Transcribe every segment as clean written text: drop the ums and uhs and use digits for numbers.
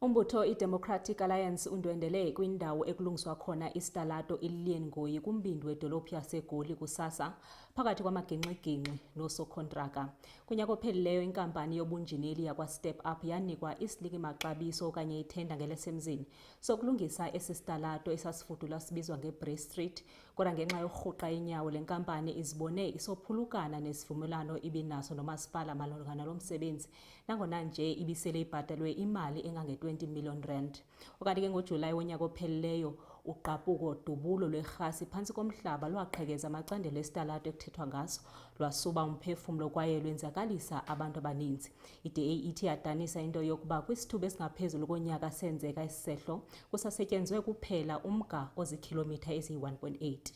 Umbutho iDemocratic Alliance undwendele kwindawo ekulungiswa khona isitalato iLillian Ngoyi kumbindi wedolophu yaseGoli kusasa phakathi kwamagingxigingxi noosokhontraka. Kunyaka ophelileyo inkampani yobunjineli yakwaStep Up yanikwa isiniki-maxabiso okanye ithenda ngelesemzini sokulungisa esi sitalato esasifudula sibizwa ngeBree Street. Kodwa ngenxa yokurhuqa inyawo le nkampani izibone isophulukana nesivumelwano ibinaso nomasipala malunga nalo msebenzi nangona nje ibisele ibhatalwe imali engange-20 million rand. Ukanti ke ngoJulayi wonyaka ophelileyo ugqabhuko dubulo lwerhasi phantsi komhlaba lwaqhekeza amacandelo esitalato ekuthethwa ngaso lwasuba umphefumlo kwaye lwenzakalisa abantu abaninzi. I-DA ithi yadanisa into yokuba kwisithuba esingaphezulu konyaka senzeka esi sehlo kusasetyenzwe kuphela umga ozikhilomitha eziyi-1.8.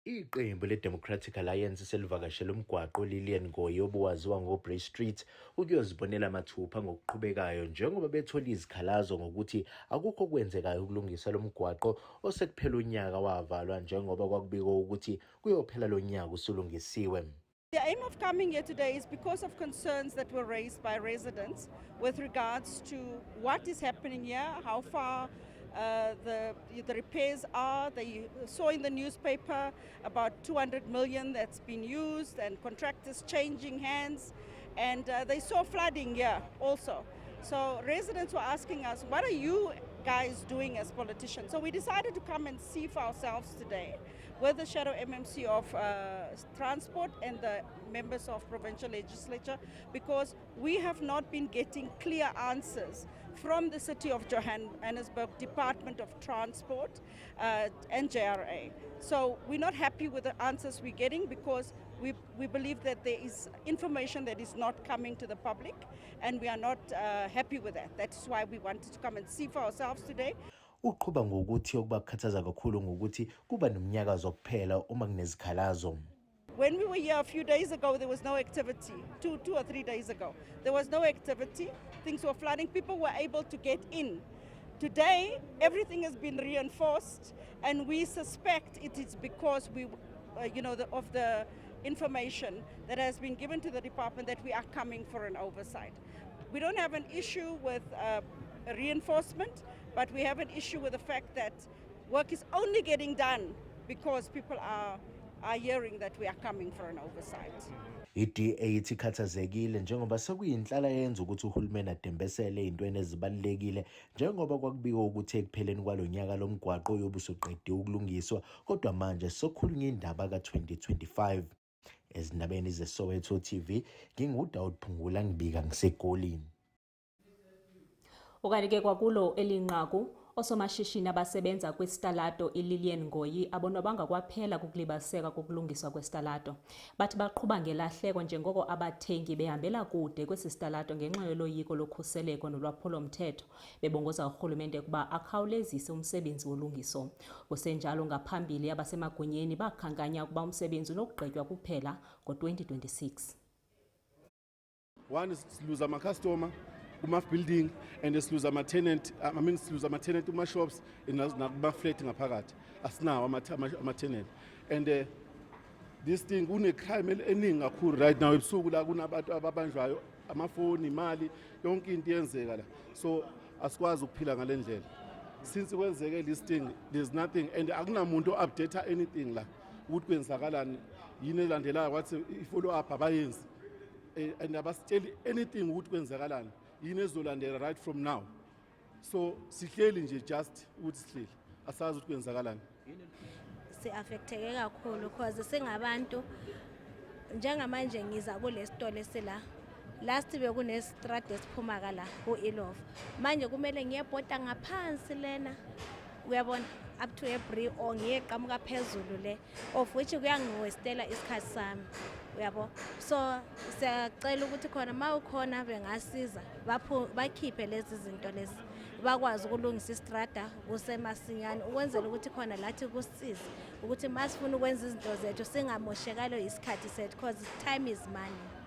Iqembu le-Democratic Alliance selivakashele umgwaqo Lillian Ngoyi obuwaziwa ngo-Bree Street ukuyozibonela mathupha ngokuqhubekayo njengoba bethola izikhalazo ngokuthi akukho okwenzekayo ukulungisa lo mgwaqo osekuphela unyaka wavalwa njengoba kwakubikwa ukuthi kuyophela lo nyaka usulungisiwe. The aim of coming here today is because of concerns that were raised by residents with regards to what is happening here, how far the repairs are. They saw in the newspaper about 200 million that's been used and contractors changing hands, and they saw flooding here also. So residents were asking us, "What are you guys doing as politicians?" So we decided to come and see for ourselves today with the shadow MMC of Transport and the members of provincial legislature because we have not been getting clear answers from the City of Johannesburg Department of Transport and JRA. So we're not happy with the answers we're getting because we believe that there is information that is not coming to the public, and we are not happy with that. That's why we wanted to come and see for ourselves today. Uqhuba ngokuthi okubakhathaza kakhulu ngokuthi kuba nomnyakazo kuphela uma kunezikhalazo. When we were here a few days ago, there was no activity. 2 or 3 days ago, there was no activity. Things were flooding. People were able to get in. Today, everything has been reinforced, and we suspect it is because of the information that has been given to the department that we are coming for an oversight. We don't have an issue with reinforcement, but we have an issue with the fact that work is only getting done because people are hearing that we are coming for an oversight. I-DA ithi ikhathazekile njengoba sekuyinhlala yenza ukuthi uhulumeni adembesele ey'ntweni ezibalulekile njengoba kwakubikwa ukuthi ekupheleni kwalo nyaka lo mgwaqo uyobe usuqediwe ukulungiswa kodwa manje sokukhulunywa indaba ka-2025. Ezindabeni zeSoweto TV, nginguDawud Phungula, ngibika ngiseGoli. Ukanti-ke kwakulo elinqaku, osomashishini abasebenza kwisitalato iLillian Ngoyi abonwabanga kwaphela kukulibaziseka kokulungiswa kwesitalato. Bathi baqhuba ngelahleko njengoko abathengi behambela kude kwesi sitalato ngenxa yoloyiko lokhuseleko nolwaphulomthetho, bebongoza urhulumente ukuba akhawulezise umsebenzi wolungiso. Kusenjalo, ngaphambili abasemagunyeni bakhankanya ukuba umsebenzi unokugqitywa kuphela ngo-2026. One is siluza ama-customer kuma-building and siluza ama-tenant, I mean, siluza ama-tenant kuma-shops nakuma-flat ngaphakathi, asinawo ama-tenant and this thing kune-crime eningi kakhulu right now ebusuku la kunabantu ababanjwayo, amafoni, imali, yonke into iyenzeka la, so asikwazi ukuphila ngale ndlela. Since kwenzeke this thing, there's nothing and akunamuntu o-update anything la ukuthi kwenzakalani, yini elandelayo, kwathi i-follow up abayenzi. And abasitsheli anything ukuthi kwenzakalani, yini ezolandela right from now, so sihleli nje, just ukuthi sihleli, asazi ukuthi kwenzakalani. Si-affecteke kakhulu cause singabantu njengamanje ngiza kule sitolo esila last bekunestrad esiphuma kala ku-Illovo, manje kumele ngiyebhoda ngaphansi lena, uyabona, up to eBree or ngiyeqhamuka phezulu le, of which kuyangiwastela isikhathi sami, uyabo. So siyacela ukuthi khona uma ukhona bengasiza bakhiphe lezi zinto lezi, bakwazi ukulungisa istrada kusemasinyane ukwenzela ukuthi khona lathi kusize ukuthi uma sifuna ukwenza izinto zethu singamoshekalo isikhathi sethu, cause time is money.